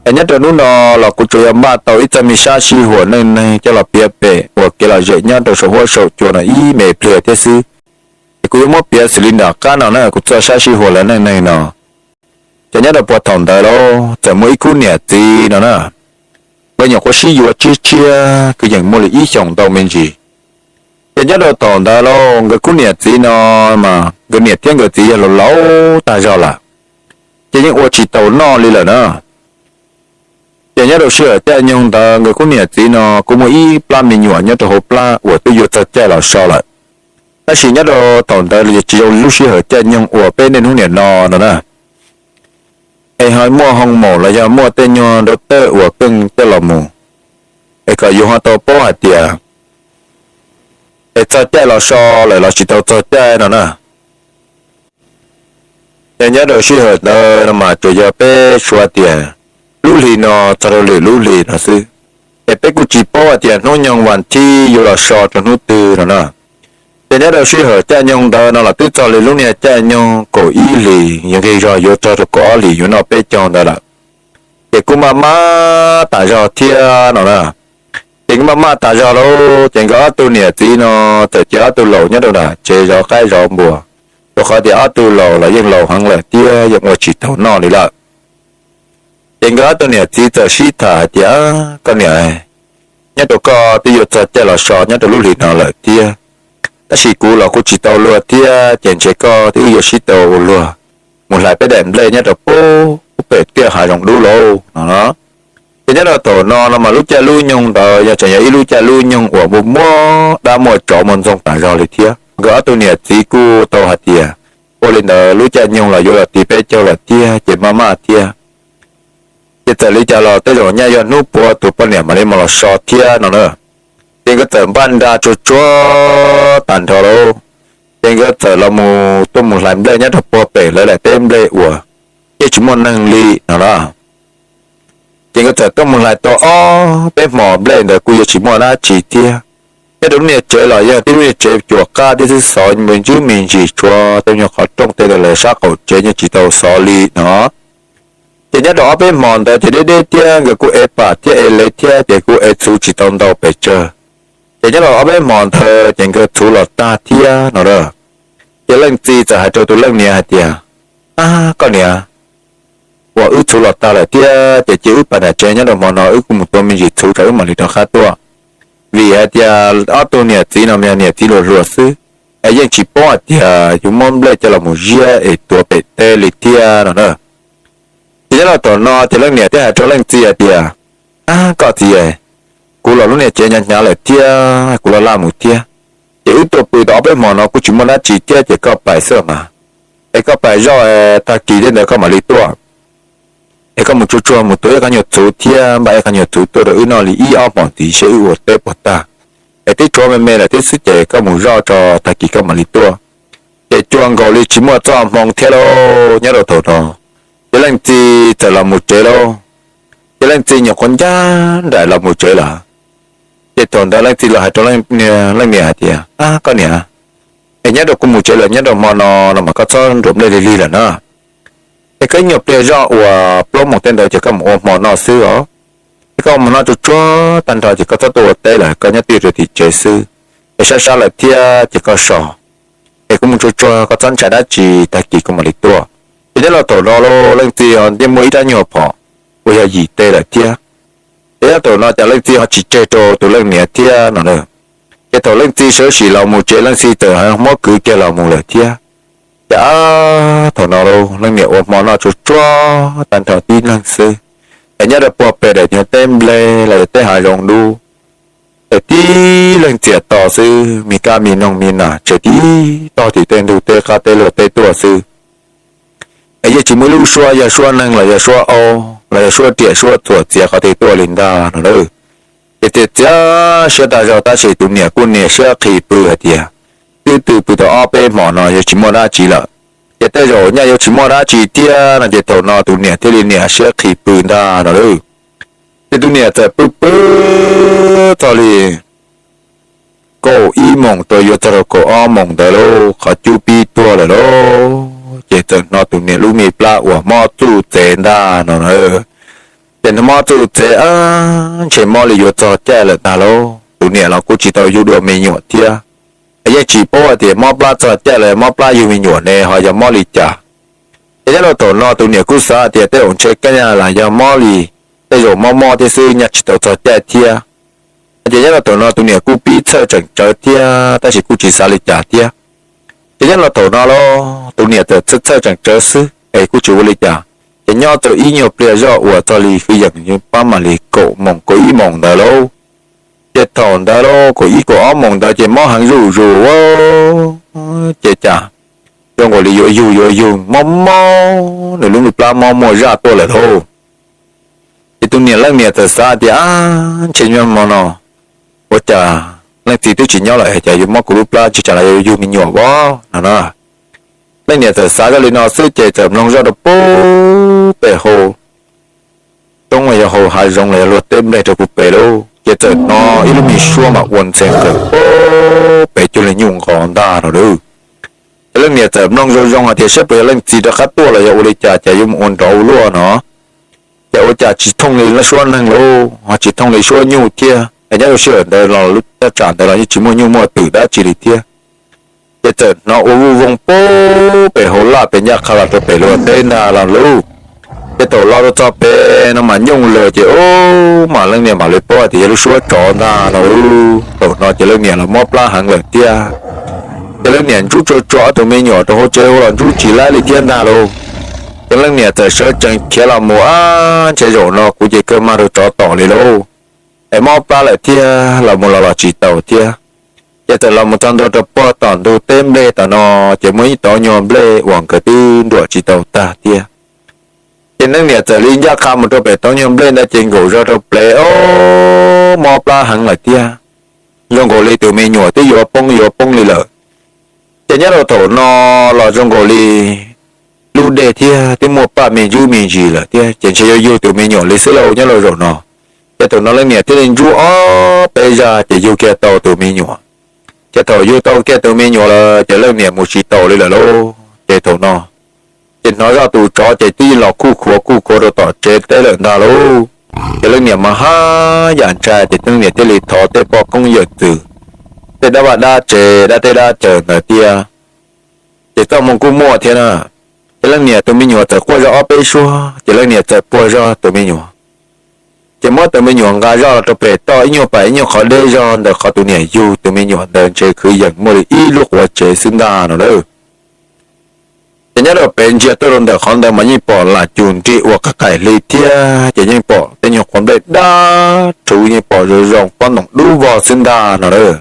Es nyob rau hnub no los kuv tsuas yog npaj tau ib txoj me sab sij huam neej neeg coj los piav pem uas kev lom zem nyob rau saum huab saum cua no ib me pliag thiab xwb. Es kuv yuav muab piav xws li nram qab no na, kuv txoj sab sij huam lawv neej neeg no. Ces nyob rau puag thaum ntawd lauj, txawm muaj ib khub niam txiv no na, lawv nyuam qhuav sib yuav tshiab tshiab kwv yees muaj li ib xyoos ntau me ntsis. Ces nyob rau thaum ntawd lauj, nkawd khub niam txiv no mas nkawd niam thiab nkawd txiv yog laus laus tag zog lawm, ces yeej ua tsis tau noj li lawm na. Ces nyob rau sij hawm caij nyoog ntawd nkawd khub niam txiv no kuj muaj ib plab me nyuam nyob rau hauv plab uas twb yuav txog caij los so lawm. Tab sis nyob rau thaum ntawd tsis zoo li lub sij hawm caij nyoog uas peb niaj hnub nim no no na. Es ho muaj hoo maum los yog muaj tej nyuag nrau tawj uas keej coj los mus, es kom yus ho tau paub hais tias es txog caij los so lawm los tsis tau txog caij no na. Ces nyob rau sij hawm ntawd no mas tsuas yog peb suav tias lub hli no txog rau lwm lub hli no xwb, es peb kuj tsis paub hais tias hnub nyoog vas thib yuav los so rau hnub twg no na. Ces nyob rau sij hawm caij nyoog ntawd no los twb txog li lub niag caij nyoog kaum ib hlis yuav nqig zog yuav txog rau kaum ob hlis yuav noj peb caug ntawd lawm. Ces kuj maj maj tas zog thiab no na. Ces kuj maj maj tas zog lauj, ces nkawd ob tug niam txiv no txawm cia ob tug laus nyob rau nram tsev zov qaib zov npua, rau qhov tias ob tug laus los yeej laus heev lawm thiab yeej ua tsis tau noj li lawm. Ces nkawd ob tug niam txiv txawm sib tham hais tias, Koj niam, nyob rau koj twb yuav txog caij los so nyob rau lub hlis no lawm thiab, tab sis kuv los kuj tsis tau luag thiab, ces ntshe koj twb yuav sib tau ua luag mus hlais peb daim nplej nyob rau pem tiaj hav zoov dub lauj no. Ces nyob rau thaum no no mas lub caij lub nyoog ntawd yog tseem yog ib lub caij lub nyoog uas muaj muaj dab muaj tsov muaj ntxoog tas zog li thiab. Nkawd ob tug niam txiv kuj tau hais tias, Ua li ntawd lub caij nyoog los yuav los tiv peb caug lawm thiab ces maj maj thiab. Ces txawm li cas los tej zaum nyaj yog hnub puav tus poj niam mam li mus los so thiab no na. Ces nkawd txawm npaj nra tsuag tsuag tag nrho lauj, ces nkawd txawm los mus tuaj mus hlais nplej nyob rau puag pem lawv daim teb nplej uas yeej tsis muaj neeg li no na. Ces nkawd txawm tuaj mus hlais tau ob peb hmo nplej ntawd kuj yuav tsis muaj dab tsi thiab. Nyob rau lub niag tsev los yog tib lub niag tsev cuam qab thiab xwb, xov me ntsis me ntsis, tshuav tej nyuag qhov rooj tej ntawd lawv sab qaum tsev yeej tsis tau xov li no. Ces nyob rau ob peb hmo ntawd ces deb deb thiab nkawd kuj ev pam thiab ev lev thiab ces kuj ev txhuv tsis tau ntau pes tsawg. Ces nyob rau ob peb hmo ntawd ces nkawd txhuv los tag thiab no a. Ces leej txiv txawm hais rau tus leej niam hais tias, Ab koj niam, uas wb txhuv los tag lawm thiab ces cia wb pais nram tsev nyob rau hmo no wb kuj mus tua me ntsis txhuv tso wb mam li rov qab tuaj. Vim hais tias ob tug niam txiv no mas yog niam txiv hluas hluas xwb, es yeej tsis paub hais tias yuav muab nplej coj los mus ziab es tuav pem teb li thiab no na. Ces nyob rau thaum no ces leej niam thiaj hais rau leej txiv hais tias, Ab koj txiv, kuv los lub niag tsev hnyav hnyav lawm thiab kuv los laj mus thiab, ces wb tuaj pw tau ob peb hmo no kuj tsis muaj dab tsi thiab ces koj pais xwb mas, es koj pais zoj, tag kis tej ntawd koj mam li tuaj. Es koj mus tsuag tsuag mus tua ib qho nyuag txhuv thiab npaj ib qho nyuag txhuv tuaj rau wb noj li ib ob hmos ntxiv seb wb ua teb puas tag. Es twb tshuav me me lawm thiab xwb ces koj mus zoj tso tag kis koj mam li tuaj. Ces cuag nkaus li tsis muaj txoj hmoo thiab lauj. Nyob rau thaum no ces leej txiv txawm los mus tsev lauj. Ces leej txiv nyuam qhuav ncaj nraim los mus tsev lawm. Ces thaum ntawd leej txiv los hais rau leej niam hais tias, Ab koj niam, es nyob rau kuv mus tsev lawm nyob rau hmo no no mas koj txhob nruam nplej lig lig lawm na. Es koj ib nyuag pliag zoj uas plaub moos tej ntawd ces koj mus ua hmo noj xwb os. Es koj ua hmo noj tsuag tsuag tag nrho ces koj txhob tuaj ua teb lawm, koj nyob twj ywm rau tim tsev xwb. Es sab sab lawm thiab ces koj so. Es kuv mus tsuag tsuag, koj txhob ntshai dab tsi, tag kis kuv mam li tuaj. Ces nyob rau thaum no lauj, leej txiv ho thiaj muaj ib rab nyuag phom uas yog yim teg lawm thiab. Ces nyob thaum no ces leej txiv ho tsis tseg rau tus leej niam thiab no na. Ces thaum leej txiv sawv sim los mus tsev leej txiv txawm muab kwv kiag los mus lawm thiab. Ces thaum no leej niam ua hmo noj tsuag tsuag tag nrho tib leeg xwb. Es nyob rau puag pem daim nyuag teb nplej los yog teb hav zoov dub, es tib leeg txiam to xwb, me kab me noog me nas tseg tib tog tim tej ntug teb qab teb luag teb tuaj xwb. Es yeej tsis muaj ib lub suab, yog suab neeg los yog suab aub los yog suab riam suab txuas txiav qhov twg tuaj li ntag no na. Ces txiav txiav siab tag zog tab sis tus niam kuj niam siab qhis pw hais tias, twb twb pw tau ob peb hmo no yeej tsis muaj dab tsi lawm. Ces tej zaum nyaj yuav tsis muaj dab tsi thiab no ces thaum no tus niam thiaj li niam siab qhis pw ntag no lauj. Ces tus niam txawm pw pw txog li kaum ib moos rau yuav txog rau kaum ob moos ntawd lauj, qhov cub pib tuag lawm lauj. Ces txawm hnov tus niam lub me plab uas mob txuj txev ntag no na. Ces nag hmo txuj txev ntshe mob li yuav txog caij lawm ntag lauj. Tus niam los kuj tsis tau yug dua me nyuam thiab, es yeej tsis paub hais tias mob plab txog caij los mob plab yug me nyuam ne ho yog mob li cas. Ces nyob rau thaum no tus niam kuj xav hais tias tej zaum ntshe kaj nyaj los yog mob li tej zaum mob mob thiab xwb, nyaj tsis tau txog caij thiab. Ces nyob rau thaum no tus niam kuj pib txhawj tseem tsawv thiab tab sis kuj tsis xav li cas thiab. Ces nyob rau thaum no los tus niam txawm txhawj txhawj tseem tsawv xwb es kuj tsis ua li cas. Ces nyob tau ib nyuag pliag zoj uas txog li kwv yees pab mam li kaum moos kaum ib moos ntawd lauj. Ces thaum ntawd lauj kaum ib kaum ob moos ntawd ces mob heev zuj zus, ces cas zoo nkaus li yuav yug yuav yug mob mob nws lub plab mob muaj zaj tuaj lawm lauj. Ces tus niam leej niam txawm xav tias, ab, ntshe nyob hmo no ua cas leej txiv twb tsis nyob lawm es cas yuav mob kuv lub plab, ntshe tsam los yuav yug me nyuam vov no na. Leej niam txawm xav zoj li no xwb ces txawm mloog zoj rau pem hauv roob los yog hauv hav zoov los yog luag teb nplej rau puag pem lauj, ces txawm hnov ib lub me suab mas ua ntxeev kawg pem cuag li nyuj nqos ntag no lauj. Ces leej niam txawm mloog zoo zoo hais tias saib puas yog leej txiv rov qab tuaj los yog ua li cas, cas yuav mus ua nrov ua luaj no. Ces ua cas tsis thooj li lub suab neeg lauj, ho tsis thooj li suab nyuj thiab, es nyob rau sij hawm ntawd los lub thaj tsam ntawd los yeej tsis muaj nyuj muaj twm dab tsi li thiab. Ces txawm hnov ua vuj voog pem hauv laj pem ncaj qha los rau pem luag teb ntag los lauj. Ces thaum los rau txog pem no mas nyooj lawm ces ub, mas leej niam mam li paub hais tias yog lub suab tsov ntag no lauj. Thaum no ces leej niam los mob plab heev lawm thiab. Ces leej niam ntsub tsuag tsuag ob tug me nyuam rau hauv tsev ua los ntsub tsis laib li thiab ntag lauj. Ces leej niam txawm sawv tsees khiav los mus, ab, ntshe zaum no kuv ces kawg mag rau tsov tom li lauj. Es mob plab lawm thiab los mus los los tsis tau thiab. Ces txawm los mus txog ntua rau puag tom ntug teb nplej tom no, ces muaj ib tauv nyuag nplej uas nkawd twb nruam tsis tau tag thiab. Ces leej niam txawm li ncaj qha mus rau pem tauv nyuag nplej ntawd ces nkaum zog rau plev, ob, mob plab heev lawm thiab. Zoo nkaus li tus me nyuam twb yuav poob yuav poob li lawm. Ces nyob rau thaum no los zoo nkaus li lub dej thiab twb muaj paj me ntsis me ntsis lawm thiab, ces ntshe yuav yug tus me nyuam li xwb lauj nyob rau zaum no. Ces thaum no leej niam thiaj li ntsub ob peb zaj ces yug kiag tau tus me nyuam. Ces thaum yug tau kiag tus me nyuam lawm ces leej niam mus tsis tau li lawm lauj. Ces thaum no ces hnov zoj tus tsov ces twb los kuj khuav kuj khuav rau tom tsev teb lawm ntag lauj. Ces leej niam mas haj yam ntshai ces leej niam thiaj li thov tej poj koob yawm txwv, tej dab vaj dab tsev dab teb dab chaws ntawd thiab. Ces txoj hmoo kuj muaj thiab na. Ces leej niam tus me nyuam txawm quaj zog ob peb suab ces leej niam txawm puag zog tus me nyuam. Ces muab tus me nyuam nqa zoj los rau pem toj ib nyuag pas ib nyuag qhov deb zog ntawm qhov tus niam yug tus me nyuam ntawd ntshe kwv yees muaj li ib lub quav tsev xwb ntag no lauj. Ces nyob rau pem ntsia tuaj rau ntawm qhov ntawd mas yeej pom lam cum nrig ua qab qaim hli thiab ces yeej pom tej nyuag quav nplej dab rhuv yeej pom zoo zoo pob ntoos dub vog xwb ntag no lauj.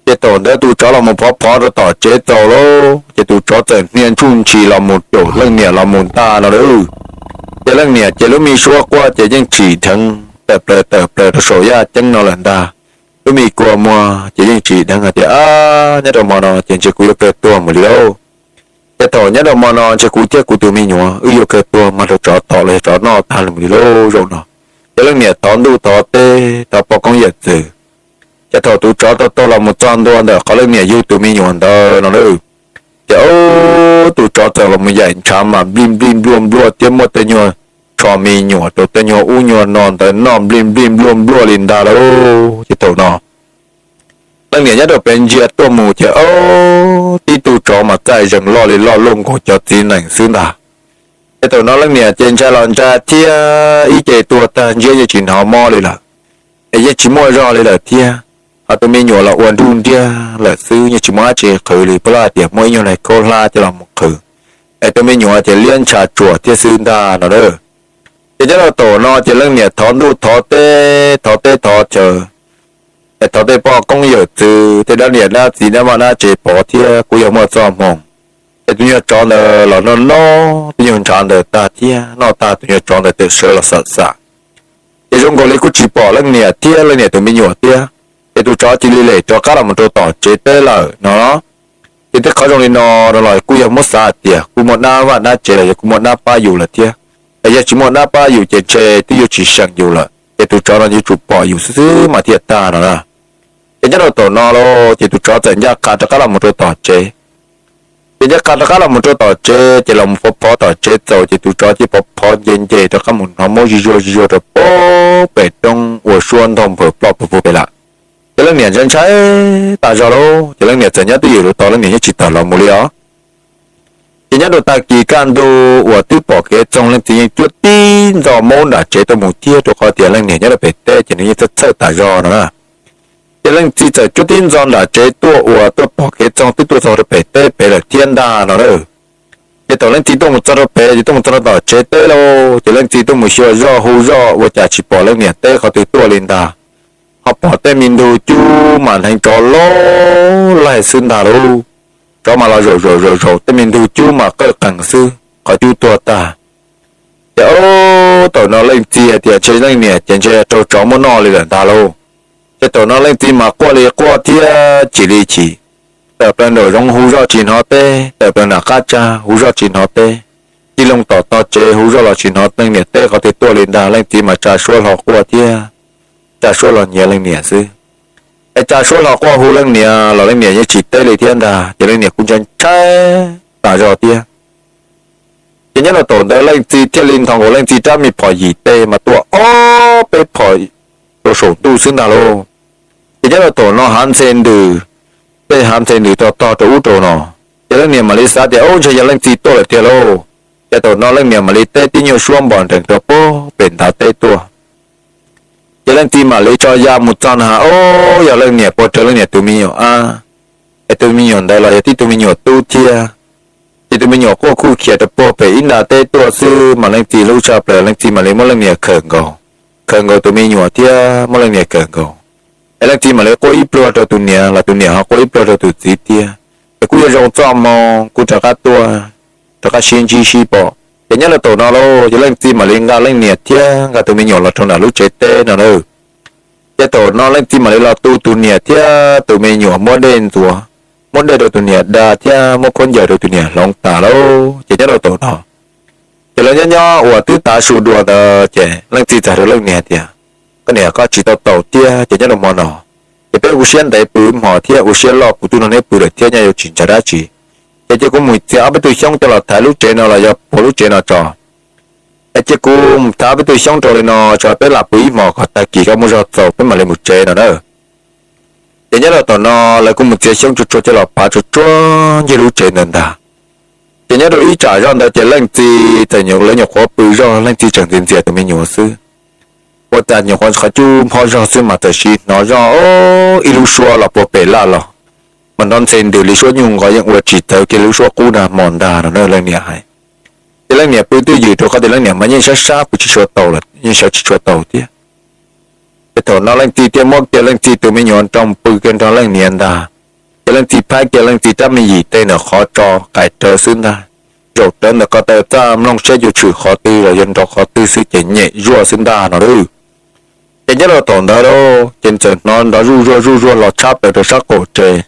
Ces thaum ntawd tus tsov los mus phov phov rau tom tsev txaus lauj, ces tus tsov txawm hnia ntsuj ntshis los mus caum leej niam los mus ntag no lauj. Ces leej niam ces lub me suab quaj ces yeej tsim dheev tawm plaws tawm plaws rau saum yaj ceeb no lawm ntag. Lub me kua muag ces yeej tsim dheev hais tias, ab, nyob rau hmo no ces ntshe kuv yuav kawg tuag mus li lauj. Ces thaum nyob rau hmo no ntshe kuv thiab kuv tus me nyuam wb yuav kawg tuag mag rau tsov tom los yog tsov noj tag li mus li lauj zaum no. Ces leej niam thov ntuj thov teb thov poj koob yawm txwv. Ces thaum tus tsov tau taug los mus txog ntua ntawm qhov leej niam yug tus me nyuam ntawd no lauj, ces ub, tus tsov txawm los mus yaim ntshav mas nplij nplij npluaj npluaj thiab muab tej nyuag tsho me nyuam rau tej nyuag ub nyuag no ntawd noj nplij nplij npluaj npluaj li ntag lauj. Ces thaum no leej niam nyob rau pem ntsia tuaj mus ces ub, tib tug tsov mas txaij zees loj li loj luaj nkaus cov txiv nees xwb ntag. Ces thaum no leej niam ces ntshai los ntshai thiab ib ce tuag tag ntsiab yeej tsis hnov mob li lawm, es yeej tsis muaj zog li lawm thiab. Ho tus me nyuam los ua nruj nriag lawm xwb yeej tsis muaj dab tsi qhwv li, puas laj hais tias muaj ib nyuag nai khaub hlab coj los mus qhwv, es tus me nyuam ces liab ntshav tsuas thiab xwb ntag no lauj. Ces nyob rau thaum no ces leej niam thov ntuj thov teb thov teb thov chaw, es thov tej poj koob yawm txwv tej dab niam dab txiv dab vaj dab tsev pov thiab kuj yog muaj txoj hmoo. Ces tus nyuag tsov ntawd los noj noj tus nyuag ntshav ntawd tag thiab noj tag tus nyuag tsov ntawd txawm sawv los xam xam. Ces zoo nkaus li kuj tsis pom leej niam thiab leej niam tus me nyuam thiab. Ces tus tsov cia li lem rov qab los mus rau tom tsev teb lawm no. Ces tej qhov zoo li no no los kuj yog muab xav hais tias kuj muaj dab vaj dab tsev los yog kuj muaj dab pab yus lawm thiab. Es yog tsis muaj dab pab yus ces ntshe twb yuav tsis seem yus lawm, ces tus tsov no yuav tsum pom yus xwb xwb mas thiaj tag no na. Ces nyob rau thaum no lauj ces tus tsov txawm ncaj qha rov qab los mus rau tom tsev. Ces ncaj qha rov qab los mus rau tom tsev, ces los mus phov phov tom tsev txaus, ces tus tsov cia li phov phov nce nce rov qab mus hnov maub zig zuag zig zuag rau pem roob uas suab ntog nphaws ploj puag puag pem lawm. Ces leej niam ntshai ntshai tas zog lauj, ces leej niam txawm nyob twj ywm rau tod, leej niam yeej tsis tawm los mus li os. Ces nyob rau tag kis kaj ntug uas twb pom kev txoog, leej txiv yeej cuab tib ntxo maub nram tsev tuaj mus thiab, rau qhov tias leej niam nyob rau pem teb ces nws yeej txhawj txhawj tas zog no na. Ces leej txiv txawm cuab tib ntxo nram tsev tuaj uas tuaj pom kev txoog twb tuaj txog rau pem teb pem lawm thiab ntag no na. Ces thaum leej txiv tuaj mus txog rau pem, ces tuaj mus txog rau tom tsev teb lauj, ces leej txiv tuaj mus xyuas zoj hu zoj ua cas tsis pom leej niam teb qhov twg tuaj li ntag. Ho pom tej me ntug cub mas hneev tsov loj laig xwb ntag lauj. Tsov mas los zaum zaum zaum zaum, tej me ntug cub mas qawj qees xwb, qhov cub tuag tag. Ces ob thaum no leej txiv hais tias ntshe leej niam ces ntshe raug tsov muab noj li lawm ntag lauj. Ces thaum no leej txiv mas quaj li quaj thiab chim li chim, tawm plaws nraum zoov hu zoj tsis hnov teb, tawm plaws nram qab tsag hu zoj tsis hnov teb, tig loo tom tog tsev hu zoj los tsis hnov leej niam teb qhov twg tuaj li ntag. Leej txiv mas tsa suab hlo quaj thiab tsa suab los nyiav leej niam xwb. Es tsa suab hlo quaj hu leej niam los leej niam yeej tsis teb li thiab ntag, ces leej niam kuj ntshai ntshai tas zog thiab. Ces nyob rau thaum ntawd leej txiv thiaj li nthos nkaus leej txiv rab me phom yim tej mas tuaj ob peb phom rau saum ntuj xwb ntag lauj. Ces nyob rau thaum no hav ntxhe ntws, tej hav ntxhe ntws tog tog rau ub rau no, ces leej niam mam li xav tias ub ntshe yog leej txiv tuaj lawm tiag lauj. Ces thaum no leej niam mam li teb tib nyuag suab npom nrees rau pem ntav teb tuaj. Ces leej txiv mam li tso ya mus txog na, ub yog leej niam pog raws leej niam tus me nyuam ab, es tus me nyuam ntawd los yog tib tug me nyuam tub thiab. Ces tus me nyuam quaj kuj khiav rau puag pem ib nta teb tuaj xwb mas leej txiv hlub tshaj plaws, leej txiv mam li muab leej niam khawm nkaus, khawm nkaus tus me nyuam thiab muab leej niam khawm nkaus. Es leej txiv mam li quaj ib pluag rau tus niam los tus niam ho quaj ib pluag rau tus txiv thiab. Es kuj yog zoo txoj hmoo kuj rov qab tuaj, rov qab sib ntsib sib pom. Ces nyob rau thaum no lauj, ces leej txiv mam li nqa leej niam thiab nqa tus me nyuam los rau nram lub tsev teb no na. Ces thaum no leej txiv mam li los tu tus niam thiab tus me nyuam muab dej ntxuav, muab dej rau tus niam da thiab muab khaub ncaws rau tus niam hloov tas lauj. Ces nyob rau thaum no, ces lawv nyob nyob uas twb tav su dua ntawd ces leej txiv txawm hais rau leej niam tias, koj niam, koj tsis tau taus thiab ces nyob rau hmo no, ces peb ua siab ntev pw ib hmos thiab ua siab loj, kuv twb nrog neb pw lawm thiab, nyob yuav tsis ntshai dab tsi. Ces cia kuv mus txiav ob peb tug xyoob coj los thaiv lub tsev no los yog puag lub tsev no tso. Es cia kuv mus thaiv ob peb tug xyoob rau li no tso, peb lam pw ib hmos kom tag kis koj muaj zog txaus peb mam li mus tsev no na. Ces nyob rau thaum no lawv kuj mus txiav xyoob tsuag tsuag coj los pav tsuag tsuag ncig lub tsev ntawd ntag. Ces nyob rau ib tsam zoj ntawd ces leej txiv txawm, lawv nyuam qhuav pw zog, leej txiv tseem ntxias ntxias tus me nyuam xwb. Ua cas nyuam qhuav qhov cub nphob zog xwb mas txawm sim hnov zoj ib lub suab los puag pem laj los, mas nrov ntxhe ntws li suab nyuj nqos, yeej ua tsis txawv kiag lub suab qub nag hmo ntag no na leej niam hais. Ces leej niam pw twj ywm rau qhov tias leej niam mas yeej sab sab pw tsis tshua tau lawm, yeej sawv tsis tshua tau thiab. Ces thaum no leej txiv thiaj muab kiag leej txiv tus me nyuam nrog pw kiag nrog leej niam ntag. Ces leej txiv phaib kiag leej txiv rab me yim tej ntawm qhov tso qais rawv xwb ntag. Zaum rawv ntawm ko taw txaj mloog seb yuav tshwm qhov twg los yog nrov qhov twg xwb ces nyem zuaj xwb ntag no lauj. Ces nyob rau thaum ntawd lauj, ces txawm hnov nrov zuj zuag zuj zuag los tshab plaws rau sab qaum tsev.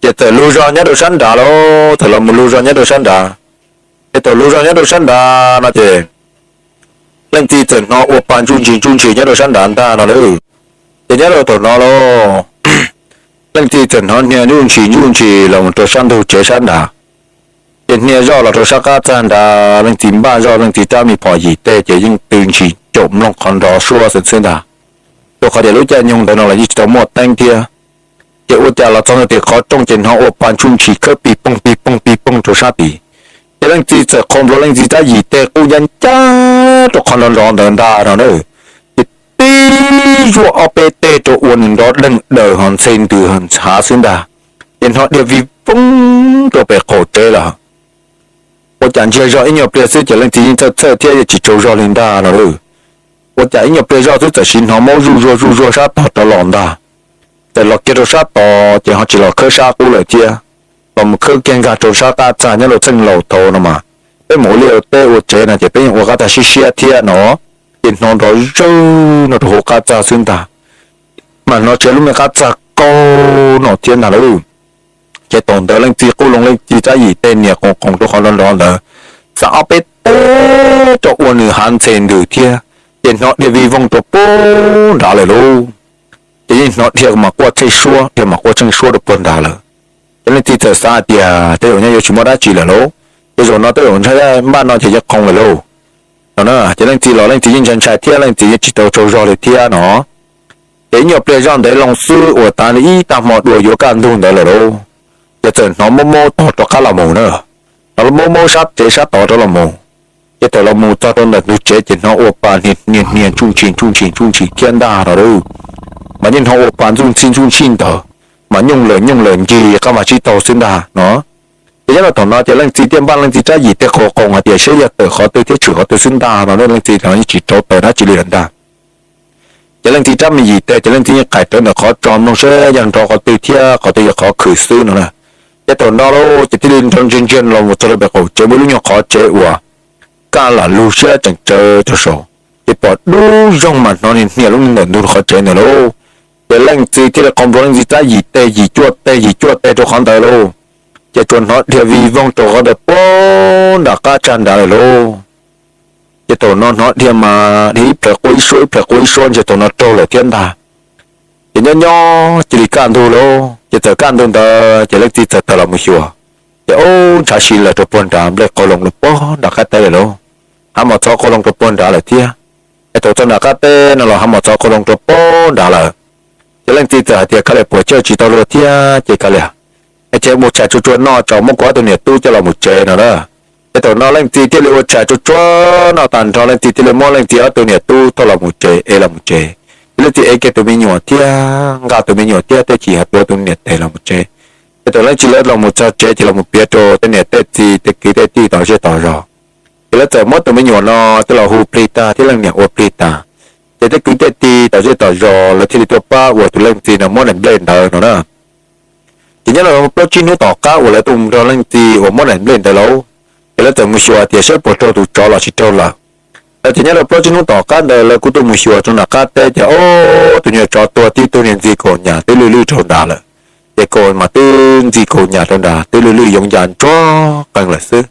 Ces txawm lug zog nyob rau sab nrad lauj, txawm los mus lug zog nyob rau sab nrad. Ces thaum lug zog nyob rau sab nrad no ces leej txiv txawm hnov ua pa ntsuj ntshis ntsuj ntshis nyob rau sab nrad ntag no lauj. Ces nyob rau thaum no lauj, leej txiv txawm hnov hnia ntsuj ntshis ntsuj ntshis los rau sab ntug tsev sab nrad. Ces hnia zoj los rau sab qab txag nrad, leej txiv npaj zoj leej txiv rab me phom yim tej ces yeej tw ntshis caum mloog qhov nrov suab xwb ntag. Rau qhov tias lub caij nyoog ntawd no los yeej tsis tau muaj teeb thiab. Ces ua cas los txog ntawm tim qhov rooj ces hnov ua pa ntsuj ntshis khawb pig poog pig poog pig poog rau sab tid. Ces leej txiv txawm qhau nplua leej txiv rab yim tej qub ncaj ncaj rau qhov nrov nrov ntawd ntag no na. Ces tib zuaj ob peb teg rau ua nws nrov deeg daws ho ntxhe ntws ho ntxhav xwb ntag. Ces hnov dhia vij voog rau pem qaum tsev lawm. Ua cas ntsiag zog ib nyuag pliag xwb ces leej txiv yeej txhawj txhawj thiab yeej tsis tsaug zog li ntag no lauj. Ua cas ib nyuag pliag zoj xwb txawm sim hnov maub zuj zuag zuj zuag sab tog rov los ntag. Txawm los kiag rau sab tod ces ho tsis los khawb sab qub lawm thiab, los mus khawb kiag nkag rau sab qab txag nyob rau txheej laus thaum no mas, peb mus ua liaj ua teb ua tsev no ces peb yeej ua qab txag siab siab thiab no, ces hnov nrov zawg no rau hauv qab txag xwb ntag. Mas hnov tsis lub me qab txag qaug no thiab ntag lauj. Ces thaum ntawd leej txiv qub loo leej txiv rab yim tej nias qoos qoos rau qhov nrov nrov ntawd, xam ob peb teg rau ua nws hav ntxhe ntws thiab, ces hnov dhia vij voog rau puag nrad lawm lauj. Ces yeej hnov dhia mas quaj tsheej suab, dhia mas quaj tsheej suab rau puag nrad lawm. Ces leej txiv txawm xav hais tias tej zaum nyob yuav tsis muaj dab tsi lawm lauj, ces zaum no tej zaum ntshai npaj no ces yeej qhoo lawm lauj no na. Ces leej txiv los leej txiv yeej ntshai ntshai thiab leej txiv yeej tsis tau tsaug zog li thiab no. Ces ib nyuag pliag zoj ntev loo xwb uas tas li ib tag hmo dua yuav kaj ntug ntawd lawm lauj, ces txawm hnov maub maub tod rov qab los mus na. Hnov maub maub sab tsev sab tod rov los mus. Ces thaum los mus txog rau ntawm ntug tsev ces hnov ua pa hnia hnia hnia ntsuj ntshis ntsuj ntshis ntsuj ntshis thiab ntag no lauj. Mas yeej hnov ua pa ntxuj ntxhij ntxuj ntxhij ntawd, mas nyooj lawm nyooj lawm ncig qab mas sib taug xwb ntag no. Ces nyob rau thaum no ces leej txiv thiaj npaj leej txiv rab yim tej qhov qoos hais tias saib yog tawm qhov twg thiab tshwm qhov twg xwb ntag no, leej txiv los yeej tsis rauv taws dab tsi li lawm ntag. Ces leej txiv rab me yim teg ces leej txiv yeej qais rawv ntawm qhov tso mloog saib yog nrov qhov twg thiab qhov twg yog qhov khwm xwb no na. Ces thaum no lauj ces thiaj li nrov ntsiag ntsiag los mus txog rau pem qaum tsev muaj ib lub nyuag qhov tsev uas kaj lam lug siab tseem tsawv rau saud, ces pom dub zoog mas hnov hnia hnia lub ntawm ntug qhov tsev ntawd lauj. Ces leej txiv thiaj li qhau npluav leej txiv rab yim teg yim cuaj teg yim cuaj teg rau qhov ntawd lauj. Ces tsuas hnov dhia vij voog rau qhov ntawd puag nram qab tsag nrad lawm lauj. Ces thaum no hnov dhia mas dhia ib plhaws quaj ib suab ib plhaws quaj ib suab ntshe thaum no raug lawm thiab ntag. Ces nyob nyob cia li kaj ntug lauj, ces txawm kaj ntug ntawd ces leej txiv txawm tawm los mus xyuas, ces ub ntshav si lawm rau puag nrad nplej qaug loo rau puag nram qab teb lawm lauj. Hav mos txhov qaug loo rau puag nrad lawm thiab. Es thaum txog nram qab teb no los hav mos txhov qaug loo rau puag nrad lawm. Ces leej txiv txawm hais tias, Kav liam, puas chawj tsis tau luag thiab ces kav liam, es cia ua tshais tsuag tsuag noj tso muab kuv ob tug niam tub coj los mus tsev no na. Ces thaum no leej txiv thiaj li ua tshais tsuag tsuag noj tag nrho leej txiv thiaj li muab leej txiv ob tug niam tub thauj los mus tsev, ev los mus tsev. Ces leej txiv ev kiag tus me nyuam thiab nqa tus me nyuam thiab tej chim hais tuav tus niam tes los mus tsev. Ces thaum leej txiv lawv los mus txog tsev ces los mus piav rau tej niam tej txiv tej kwv tej tij tom zej tom zos. Ces lawv txawm muab tus me nyuam no coj los hu plig tag thiab leej niam ua plig tag. Ces tej kwv tej tij tom zej tom zos lawv thiaj li tuaj pab ua tus leej txiv no muab daim nplej ntawd no na. Ces nyob rau plaub tsib hnub tom qab uas lawv tuaj mus nrog leej txiv uas muab daim nplej ntawd lauj, ces lawv txawm mus xyuas tias saib puas raug tus tsov los tsis raug lawm. Ces nyob rau plaub tsib hnub tom qab ntawd lawv kuj tuaj mus xyuas rau nram qab teb ces ob tug nyuag tsov tuag tib tug niag ntxi kaus nyam twb lwj lwj rau nrad lawm. Ces kaus mas twb ntxi kaus nyam rau nrad twb lwj lwj yoov ya ntsuag qees lawm xwb.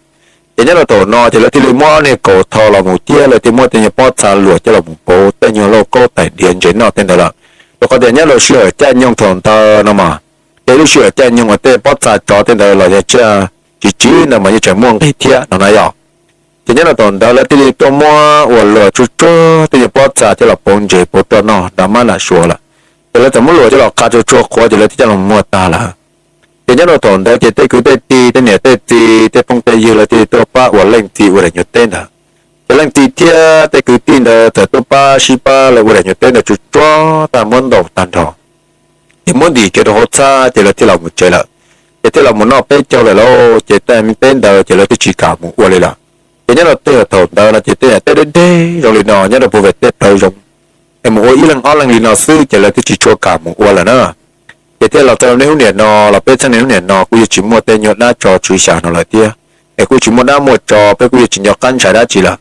Ces nyob rau thaum no ces lawv thiaj li muab ob niag kaus tho los mus thiab lawv thiaj muab tej nyuag pob txha luam coj los mus pauv tej nyuag lauj kaub tais diav ntses noj tej ntawd lawm. Rau qhov tias nyob rau sij hawm caij nyoog thaum ntawd no mas, ces lub sij hawm caij nyoog uas tej pob txha tsov tej ntawd los yog tsiaj tsis tsiv ntawd mas yeej tseem muaj nqis thiab no na yom. Ces nyob rau thaum ntawd lawv thiaj li tuaj muab ua luam tsuag tsuag tej nyuag pob txha coj los pauv ntses pauv roj noj nrad mab nram suav lawm. Ces lawv txawm muab luam coj los qha tsuag tsuag qhuav ces lawv thiaj coj los muag tag lawm. Ces nyob rau thaum ntawd ces tej kwv tej tij tej niam tej txiv tej phooj tej ywg lawv thiaj li tuaj pab ua leej txiv ua daim nyuag teb ntawd. Ces leej txiv thiab tej kwv tij ntawd txawm tuaj pab sib pab lawv ua daim nyuag teb ntawd tsuag tsuag tag muab ntaus tag nrho. Ces muab ntim kiag rau hauv txhab ces lawv thiaj los mus tsev lawm. Ces thiaj los mus noj peb caug lawm lauj, ces tej me teb ntawd ces lawv twb tsis kam mus ua li lawm. Ces nyob rau tej thaum ntawd no ces tej niam teb deb deb zoo li no nyob rau puag pem tej plawv zoov, es mus ua ib leeg ob leeg li no xwb ces lawv twb tsis tshua kam mus ua lawm na. Ces thiaj los txog niaj hnub niam no los peb txheej niaj hnub niam no kuj yeej tsis muaj tej nyuag dab tso tswv xya no lawm thiab, es kuj tsis muaj dab muaj tso peb kuj yeej tsis nco qab ntshai dab tsi lawm.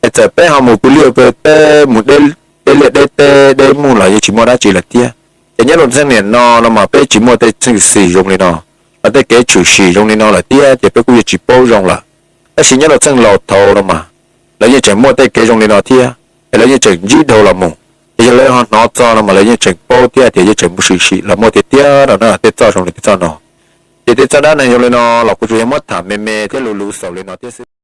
Es txawm peb ho mus pw liaj pw teb mus deb liaj deb teb deb mus los yeej tsis muaj dab tsi lawm thiab. Ces nyob rau txheej niam no no mas peb tsis muaj tej txheej xwm zoo li no, los tej kev tshwm sim zoo li no lawm thiab ces peb kuj yeej tsis paub zoo lawm. Tab sis nyob rau txheej laus thaud no mas, lawv yeej tseem muaj tej kev zoo li no thiab, es lawv yeej tseem ntsib dhau los mus. Ces yog lawv ho hnov txog no mas lawv yeej tseem paub thiab tias yeej tseem muaj tshwm sim los muaj tiag tiag no na tej txoj zoo li tej txoj no. Ces tej txoj dab neeg zoo li no los kuv tsuas yog muab tham me me thiab luv luv xaus li no thiab xwb.